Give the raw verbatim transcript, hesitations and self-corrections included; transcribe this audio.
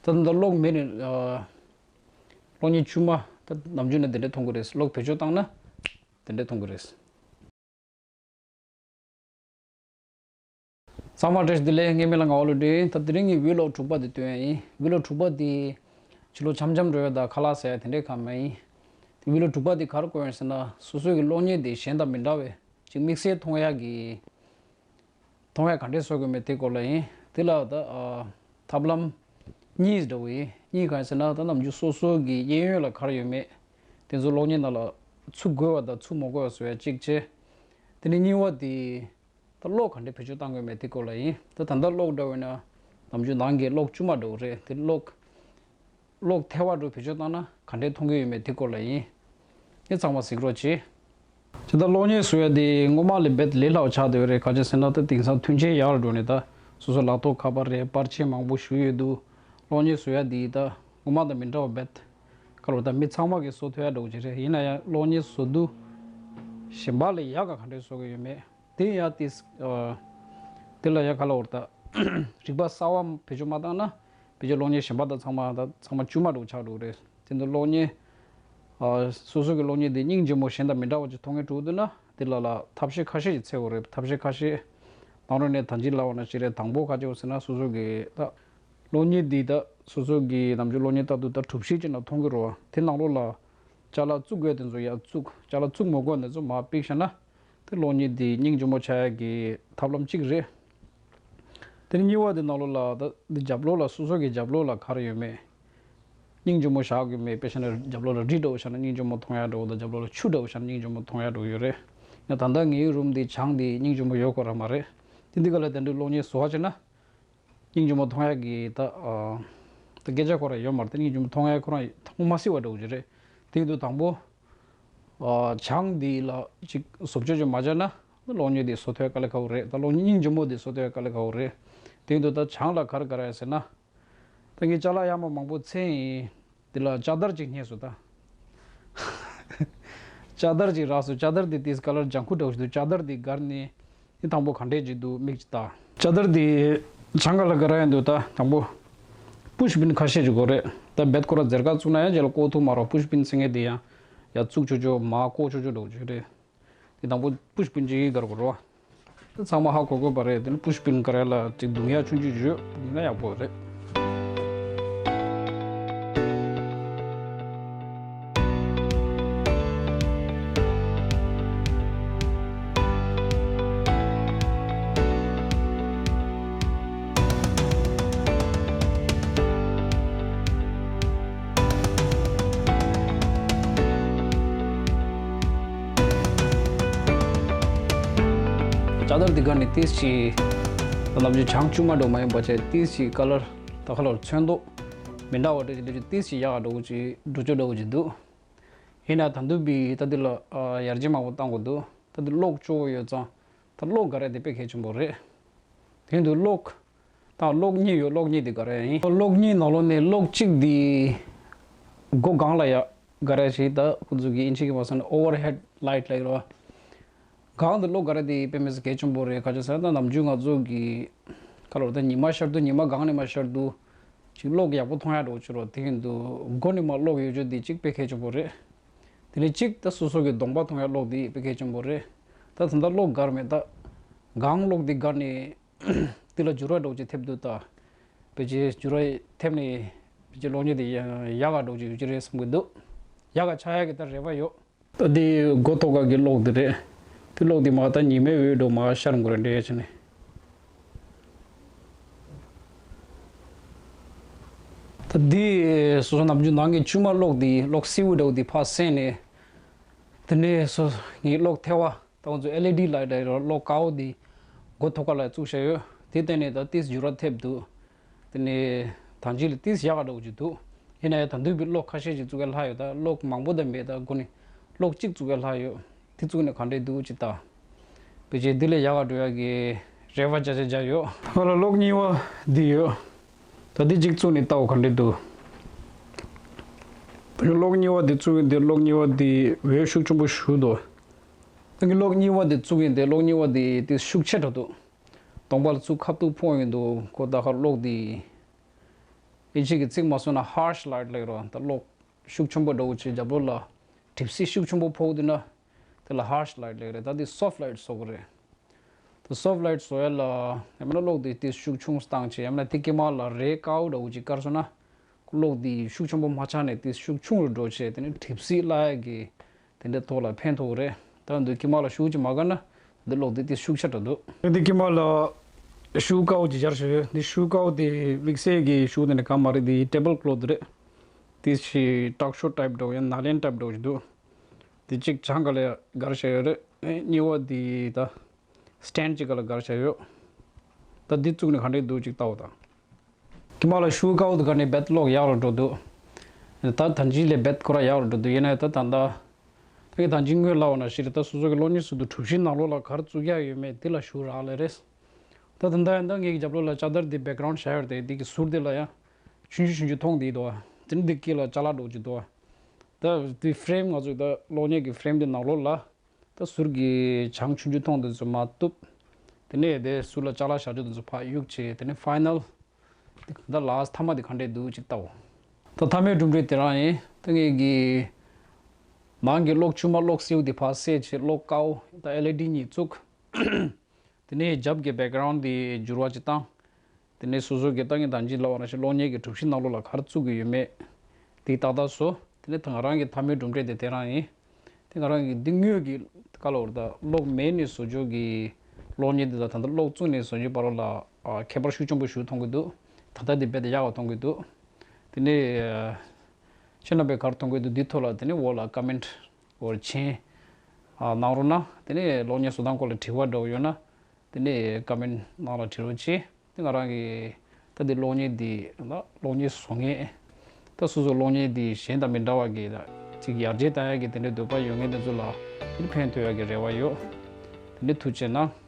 ད་ད་གློག་མེད་ནས་ཨ་གློག་བརྙན་དཀྱུས་མ་ད་ནམ་རྒྱུན་ནས་དེ་འདྲས་མཐོང་གི་རེད། གློག་བེད་སྤྱོད་བཏང་ན་དེ་འདྲས་མཐོང་གི་རེད། ཚང་མ་བཀྲ་ཤིས་བདེ་ལེགས། ངའི་མིང་ལ་ངག་དབང་བློ་གྲོས་ཡིན། ད་དེ་རིང་ངས་ཝི་ལོག་དྲུག་པ་དེ་སྟོན་ཡ་ཡིན། ཝི་ལོག་དྲུག་པ་དེ་ཕྱི་ལོགས་འཆམ་འཆམ་འགྲོ་ཡ་དང་ཁ་ལག་ཟ་ཡ་དེ་འདྲའི་གང་མ་ཡིན། དེ་ཝི་ལོག་དྲུག་པ་དེ་ག་རེ་བཀོད་ཡོད་ཟེར་ན། སོ་སོ་གི་གློག་བརྙན་དེ་གཞན་དང་མི་འདྲ་བའི་ཅིག་དམིགས་བསལ་མཐོང་ཡ་གི་མཐོང་ཡ་ག་འདྲས་བཟོ་དགོས་མེད་དེ་སྐོར་ལ་ཡིན། དེ་ལ་ད་ཨ་ཐབས་ལམ་གཉིས་འདྲ་བོ་ཡིན། གཉིས་གང་ཡིན་ཟེར་ན། ད་ནམ་རྒྱུན་སོ་སོ་གི་གཡས་གཡོན་ལ་ག་རེ་ཡོད་མེད་དེ་ཚོ་གློག་བརྙན་ནང་ལ་ཚུད་དགོས་པ་དང་ཚུད་མ་དགོས་པ་བཟོ་ཡ་གཅིག་བྱས། དེ་ནས་གཉིས་པ་དེ་ད་གློག་ག་འདྲས་བེད་སྤྱོད་བཏང་དགོས་མེད་དེ་སྐོར་ལ་ཡིན། ད་ད་ལྟ་གློག་འདྲ་བོ་ཡིན་ན་ནམ་རྒྱུན་ནང་གི་གློག་དཀྱུས་མ་འདྲ་བོ་རེད། དེ་གློག་གློག་ཐལ་བ་འདྲ་བོ་བེད་སྤྱོད་བཏང་ན་ག་འདྲས་མཐོང་གི་ཡོད་མེད་དེ་སྐོར་ལ་ཡིན། ངས་ཚང་མ་གཟིགས་རོགས་གྱིས། ཇི་ལྟར་གློག་བརྙན་བཟོ་ཡ་དེ་སྔོན་མ་ལས་རྦད་ལས་སླ་བོ་ཆགས་བསྡད་ཡོད་རེད། ག་ཅི་ཟེར་ན་ད་དེང་སང་མཐུན་རྐྱེན་ཡག་རུ་འགྲོ་ནས་ད་སོ་སོ་ལག་ཐོགས་ཁ་པར་རེད། པར་ཆས་མང་པོ་ཞིག་ཡོད་འདུག་གློག་བརྙན་བཟོ་ཡ་དེ་ད་སྔོན་མ་དང་མི་འདྲ་བ་རྦད་ག་ལོ་ད་མི་ཚང་མ་གིས་བཟོ་ཐུབ་ཡ་འདྲ་བོ་ཅིག་རེད། ཡིན་ན་ཡང་གློག་བརྙན་བཟོ་དུས་གཞན་པ་ལས་ཡག་ག་ག་འདྲས་བཟོ་གི་ཡོད་མེད་དེ་ཡང་དེ་ཨ་དེ་ལ་ཡང་ག་ལ་འོར་ད་རིག་པ་གསར་བ་བེད་སྤྱོད་མ་བཏང་ན། བེད་སྤྱོད་གློག་བརྙན་གཞན་པ་དང་ཚང་མ་ད་ཚང་མ་དཀྱུས་མ་འདྲ་བོ་ཆགས་འགྲོ་གི་རེད། དེ་ཚོ་གློག་བརྙན་ཨ་སོ་སོ་གི་གློག་བརྙན་དེ་སྙིང་རྗེ་མོ་གཞན་དང་མི་འདྲ་བ་ཅིག་མཐོང་ངེས་འགྲོ་འདུག་ན། དེ་ལ་ལ་ཐབས་ཤེས་ཁ་ཤས་ཅིག་འཚོལ་དགོས་རེད། ཐབས་ཤེས་ཁ་ཤས་ནང་ལོགས་ནས་ད་ཅི་ལབ་པ་ནང་བཞིན་རེད། དང་པོ་ག་ཅི་ཡོད་ཟེར་ན། སོ་སོ་གི་ད་གློག་བརྙན་འདི་ད་སོ་སོ་གི་ནམ་རྒྱུན་གློག་བརྙན་ལྟ་དུས་ད་གྲུབ་གཞི་ཅིག་ནང་མཐོང་གི་རེད་བ། དེ་ནང་ལོགས་ལ་ཅ་ལག་བཙུགས་དགོས་དེ་ཚོ་ཡར་བཙུགས། ཅ་ལག་བཙུགས་མ་དགོས་དེ་ཚོ་མར་ཕུད་བཞག་ན། དེ་གློག་བརྙན་འདི་སྙིང་རྗེ་མོ་ཆགས་ཡ་གི་ཐབས་ལམ་གཅིག་རེད། དེ་ནས་གཉིས་པ་དེ་ནང་ལོགས་ལ་ད་འདི་རྒྱབ་ལོགས་ལ་སོ་སོ་གི་རྒྱབ་ལོགས་ལ་ག་རེ་ཡོད་མེད་སྙིང་རྗེ་མོ་བཞག་དགོས་མེད། དཔེ་བཞག་ན་རྒྱབ་ལོགས་ལ་རི་འདྲ་བོ་བཞག་ན་སྙིང་རྗེ་མོ་མཐོང་ཡ་འདྲ་བོ་དང་། རྒྱབ་ལོགས་ལ་ཆུ་འདྲ་བོ་བཞག་ན་སྙིང་རྗེ་མོ་མཐོང་ཡ་འདྲ་བོ་ཡོད་རེད། ཡང་ད་ལྟ་ངའི་རུམ་འདི་བྱང་འདི་སྙིང་རྗེ་མོ་ཡོད་ཁོ་ར་མ་རེད། དེ་འདི་ག་ལ་དེ་འདྲའི་གློག་བརྙན་བཟོ་བ་བྱས་ན། སྙིང་རྗེ་མོ་མཐོང་ཡག་གི་ད་ཨ་ད་སྐད་ཆ་ཁོ་རང་ཡོད་མ་རེད། ད་སྙིང་རྗེ་མོ་མཐོང་ཡག་ཁོ་རང་མཐོང་མ་སྲིད་པ་འདྲ་བོ་ཅིག་རེད། དེ་ཡིན་དུས་དང་པོ་ཨ་བྱང་འདི་ལ་ཅིག་བཟོ་བཅོས་ཅིག་མ་བྱས་ན་གློག་བརྙན་འདི་བཟོ་ཐུབ་ཡག་དཀའ་ལས་ཁག་པོ་རེད། ད་གློག་བརྙན་སྙིང་རྗེ་མོ་འདི་བཟོ་ཐུབ་ཡག་དཀའ་ལས་ཁག་པོ་རེད། དེ་ཡིན་དུས་ད་བྱང་ལ་ག་རེ་དགར་ཡ་ཟེར་ན། ད་ངས་ཅ་ལག་ཡག་མོ་མང་པོ་འཚོལ་ཡིན། དེ་ལ་ལྕགས་དར་ཅིག་རྙེད་སོང་ད། ལྕགས་དར་ཅིག་རག་སོང་། ལྕགས་དར་དེ་ཏིས་ཀ་ལར་ལྗང་ཁུ་འདྲ་བོ་ཞིག་འདུག་ལྕགས་དར་དེ་སྒར་ནས་དེ་དང་པོ་ག་འདྲས་ཅིག་འདུག་མིག་ཅིག་ལྟ། ལྕགས་དར་དེ་བྱང་ག་ལ་སྒར་ཡ་འདུག་ད་དང་པོ་པུཤ་པིན་ཁ་ཤས་ཅིག་དགོས་རེད། ད་རྦད་ཁོ་ར་ཟེར་ཁ་བཙུགས་ན་ཡང་རྗེས་ལ་བཀོག་ཐུབ་མ་རེད། པུཤ་པིན་ཟེར་མཁན་དེ་ཡང་ཡར་བཙུགས་ཆོག་ཆོག་མར་བཀོག་ཆོག་ཆོག་འདྲ་བོ་ཅིག་རེད། དེ་དང་པོ་པུཤ་པིན་ཅིག་སྒར་དགོས་རེད་བ། ཚང་མ་ཧ་གོ་དགོས་པ་རེད། དེ་ནི་པུཤ་པིན་སྒར་ཡ་ལ་ཅིག་རྡུང་ཡག་ཆུང་ཆུང་ཡོད་ཡིན་ན་ཡག་པོ་རེད། ལྕགས་དར་འདི་ག་ནི་ཏིས་ཅིག་ད་ནམ་རྒྱུན་བྱང་དཀྱུས་མ་འདྲ་མ་ཡིན་པ་བྱས། ཏིས་ཅིག་ཀ་ལར་ད་ཁ་ལོར་ཚོན་མདོག་མི་འདྲ་བ་འདྲ་ཅིག་འདྲ་ཅིག་ཏིས་ཅིག་ཡག་ག་འདྲ་བོ་ཅིག་འགྲོ་ཆོག་འདྲ་བོ་ཅིག་འདུག་ཡིན་ན་ད་དུང་བི་ད་འདི་ལ་ཡར་རྒྱས་མང་པོ་བཏང་དགོས་འདུག་ད་འདི་གློག་གཅོག་ཡོད་ཙང་ད་གློག་སྒར་ཡ་དེ་དཔེ་གལ་ཆེན་པོ་རེད། དེ་ཡིན་དུས་གློག་ད་གློག་གཉིས་ཡོད། གློག་གཉིས་དེ་སྒར་ཡ་ཡིན། གློག་གཉིས་ནང་ལོགས་ནས་གློག་གཅིག་དེ་སྒོ་སྒང་ལ་ཡ་སྒར་ཡ་ཞིག་ད་ཁོ་ཚོ་གི་ཨིན་ཇི་གི་བ་སང་ཨོ་ཝར་ཧེཌ་ལའིཊ་ལབ་ཀྱི་རེད་བ། སྒང་དུ་གློག་སྒར་ཡ་དེ་དཔེ་མི་སྲིད་གལ་ཆེན་པོ་རེད། ག་ཅི་ཟེར་ན་ད་ནམ་རྒྱུན་ང་ཚོ་གི་ཁ་ལོར་ད་ཉི་མ་ཤར་དུས་ཉི་མ་སྒང་ནས་མར་ཤར་དུས་ཅིག་གློག་ཡག་པོ་མཐོང་ཡག་འདྲ་བོ་ཅིག་རེད། དེ་ཡིན་དུས་སྒོ་ནས་མར་གློག་ཡོད་རྒྱུ་དེ་གཅིག་དཔེ་གལ་ཆེན་པོ་རེད། དེ་ནས་གཅིག་ད་སོ་སོ་གི་གདོང་པ་མཐོང་ཡག་གློག་དེ་དཔེ་གལ་ཆེན་པོ་རེད། ད་ད་ལྟ་གློག་སྒར་མེད། ད་སྒང་གློག་དེ་སྒར་ནས་དེ་ལ་འགྱུར་བ་འདྲ་བོ་ཅིག་ཐེབས་འདུག་ད་ཕལ་ཆེར་འགྱུར་བ་ཐེབས་ནས་ཕལ་ཆེར་གློག་བརྙན་དེ་ཡག་ག་འདྲ་བོ་ཅིག་ཡོད་ཀྱི་རེད་བསམ་གྱི་འདུག་ཡག་ག་ཆགས་ཡག་གི་ད་རེ་བ་ཡོད། ད་འདི་སྒོ་ཐོག་ཁ་གི་གློག་འདི་རེད། དེ་གློག་འདི་མ་ད་ཉི་མའི་འོད་འདྲ་མ་ཤར་འགྲོ་རེད་འདྲ་བྱས་ནས། ད་འདི་སོ་སོ་ནམ་རྒྱུན་ནང་གི་དཀྱུས་མ་གློག་འདི་གློག་སེར་པོ་འདྲ་བོ་འདི་ཕར་སེང་ནས། དེ་ནས་སོ་ངའི་གློག་ཐལ་བ་ད་ང་ཚོ་ཨེལ་ཨི་ཌི་ལའིཊ་འདྲ་གློག་དཀར་པོ་འདི་སྒོ་ཐོག་ཁ་ལ་བཙུགས་བཞག་ཡོད། དེ་སྟེང་ནས་ད་ཏིས་འགྱུར་བ་ཐེབས་འདུག་དེ་ནས་ཐང་ཅིག་ལ་ཏིས་ཡག་ག་འདྲ་བོ་ཅིག་འདུག་ཡིན་ན་ཡང་ད་དུང་བི་གློག་ཁ་ཤས་ཅིག་བཙུགས་ཡ་ལྷག་ཡོད། ད་གློག་མང་པོ་ད་མེད། ད་སྒོ་ནས་གློག་གཅིག་བཙུགས་ཡ་ལྷག་ཡོད། དེ་བཙུགས་ནས་ག་འདྲས་འདུག་ཅིག་ལྟ། ཕལ་ཆེར་འདི་ལས་ཡག་ག་འགྲོ་ཡ་གི་རེ་བ་བརྒྱ་ཆ་བརྒྱ་ཡོད། ད་ག་ལ་གློག་གཉིས་པ་འདི་ཡོད། ད་འདི་གཅིག་བཙུགས་ནས་ལྟའོ་ག་འདྲས་འདུག་ཕལ་ཆེར་གློག་གཉིས་པ་འདི་བཙུགས་ཡིན་ཏེ། གློག་གཉིས་པ་འདི་འོད་ཤུགས་ཆེན་པོ་ཞིག་འདུག་ད་གི་གློག་གཉིས་པ་འདི་བཙུགས་ཡིན་ཏེ། གློག་གཉིས་པ་འདི་ཏིས་ཤུགས་ཆེ་དྲགས་འདུག་གདོང་པ་ལ་ཚུར་ཁ་ཐུག་ཕོག་ཡོང་འདུག་ཁོ་ད་ག་གློག་འདི་ དབྱིན་ཇི་གི་ཚིག་མ་བཟོས་ན་harsh light ལབ་རོ། ད་གློག་ཤུགས་ཆེན་པོ་འདྲ་བོ་ཅིག་རྒྱབ་ལོགས་ལ་གྲིབ་བསིལ་ཤུགས་ཆེན་པོ་ཕོག་དུས་ན་དེ་ལ་harsh light ལབ་རེད། ད་དེ་soft light བཟོ་དགོས་རེད། ད་soft light བཟོ་ཡ་ལ་ཡང་མིན་ན་གློག་དེ་ཏིས་ཤུགས་ཆུང་བཏང་བྱས། ཡང་མིན་ན་དེ་དཀྱིལ་མ་ལ་རས་དཀར་པོ་འདྲ་བོ་ཅིག་བཀར་སོང་ན་གློག་དེ་ཤུགས་ཆེན་པོ་མ་ཆགས་ནས་ཏིས་ཤུགས་ཆུང་རུ་འགྲོ་བྱས། དེ་ནས་གྲིབ་བསིལ་སླ་ཡ་གི་དེ་འདྲའི་ཐོག་ལ་ཕན་ཐོགས་རེད། ད་འདི་དཀྱིལ་མ་ལ་ཤུགས་ཅིག་མ་བཀར་ན་འདི་གློག་དེ་ཏིས་ཤུགས་ཆེ་དྲགས་འདུག་འདི་དཀྱིལ་མ་ལ་ཤུ་ཀའོ་ཅིག་སྦྱར་བྱས་ཡོད། འདི་ཤུ་ཀའོ་དེ་དམིགས་བསལ་གྱི་ཤུ་དེ་ནི་གང་མ་རེད། འདི་table cloth རེད། དེ་ཞིག་ཏག་ཤོ་type འདྲ་བོ་ཡང་ནཱ་ལེན་type འདྲ་བོ་ཞིག་འདུག་དེ་གཅིག་བྱང་ག་ལ་སྒར་བྱས་ཡོད་རེད། ཨེ་གཉིས་པ་དེ་ད་stand གཅིག་ག་ལ་སྒར་བྱས་ཡོད། ད་འདི་བཙུགས་ནས་ག་འདྲས་འདུག་ཅིག་ལྟའོ་ད། དཀྱིལ་མ་ལ་ཤུ་ཀའོ་དེ་ག་ནས་རྦད་གློག་ཡག་རུ་འགྲོ་འདུག་ད་ད་ཅི་ལས་རྦད་ཁོ་ར་ཡག་རུ་འགྲོ་འདུག་ཡིན་ན་ད་ད་ད་ད་གི་ད་ཅི་སྔོན་ལ་བ་ན་ཞིག་རེད། ད་སོ་སོ་གི་གློག་བརྙན་སུ་དུ་གྲུ་བཞི་ནང་ལོགས་ལ་ག་རེ་བཙུགས་ཡག་ཡོད་མེད་དེ་ལ་ཤུ་རག་ལས་རེད། ད་ད་ད་ཡང་ད་ངེད་ཀྱི་རྒྱབ་ལོགས་ལ་ལྕགས་དར་དེ་background བྱ་ཡོད་རེད། དེ་དེ་གི་ཟུར་དེ་ལ་ཡང་ཆུང་ཆུང་ཆུང་ཆུང་མཐོང་དེ་འདུག་བ། དེ་ནི་འདི་དཀྱིལ་ལ་ཅ་ལག་འགྲོ་གི་འདུག་བ། ད་དེ་frame ང་ཚོ་ད་གློག་བརྙན་གྱི་frame དེ་ནང་ལོགས་ལ་ད་ཟུར་གྱི་བྱང་ཆུང་ཆུང་མཐོང་དེ་ཚོ་མ་གཏུབ། དེ་ནས་དེ་ཟུར་ལ་ཅ་ལག་བཞག་རྒྱུ་དེ་ཚོ་ཕར་གཡུག་བྱས། དེ་ནས་final ད་last མཐའ་མ་དེ་ག་འདྲས་འདུག་ཅིག་ལྟའོ། ད་མཐའ་མའི་གྲུབ་འབྲས་དེ་རང་ཡིན། ད་ངེད་ཀྱི་ནང་གི་གློག་ཆུང་མ་གློག་སེའུ་དེ་ཕར་བསད་བྱས་གློག་དཀར་པོ་ད་ཨེལ་ཨི་ཌི་གཉིས་བཙུགས། དེ་ནས་རྒྱབ་ཀྱི་background དེ་འགྱུར་བ་ཅིག་བཏང་། དེ་ནས་སོ་སོ་གི་ད་ངས་ད་ཅི་ལབ་པ་ནང་བཞིན་གློག་བརྙན་གྱི་གྲུ་བཞི་ནང་ལོགས་ལ་ག་རེ་བཙུགས་ཀྱི་ཡོད་མེད་དེ་ཏག་ཏག་བཟོ། དེ་ནས་ད་ང་རང་གི་མཐའ་མའི་གྲུབ་འབྲས་དེ་དེ་རང་ཡིན། དེ་ང་རང་གི་འདི་དངོས་ཀྱི་ཀ་ལོར་ད་གློག་མེ་ནས་བཟོ་བཅོས་ཀྱི་གློག་བརྙན་འདི་དང་ད་ལྟ་གློག་བཙུགས་ནས་བཟོ་བཅོས་བར་ལ་ཨ་ཁྱད་པར་ཤུགས་ཆེན་པོ་ཞིག་མཐོང་གི་འདུག་ད་ལྟ་འདི་རྦད་དེ་ཡག་པ་མཐོང་གི་འདུག་དེ་ནས་ཨ་ཁྱེད་རྣམ་པས་ག་རེ་མཐོང་གི་འདུག་འདི་ཐོག་ལ་དེ་ནས་འོག་ལ་comment or མཆན་ཨ་གནང་རོགས་གནང་། དེ་ནས་གློག་བརྙན་བཟོ་སྟངས་སྐོར་ལ་དྲི་བ་འདྲ་བོ་ཡོད་ན་དེ་ནས་comment ནང་ལ་དྲི་རོགས་གྱིས། དེ་ང་རང་གི་ད་འདི་གློག་བརྙན་འདི་ལ་གློག་བརྙན་བཟོ་མཁན་ད་སོ་སོ་གློག་བརྙན་འདི་གཞན་དང་མི་འདྲ་བ་གི་ད་ཅིག་ཡར་རྒྱས་གཏང་ཡག་གི་དེ་འདྲའི་འདོད་པ་ཡོད་མཁན་དེ་ཚོ་ལ་དེ་ནི་ཕན་ཐོགས་ཡག་གི་རེ་བ་ཡོད། དེ་ནི་ཐུགས་རྗེ་གནང་།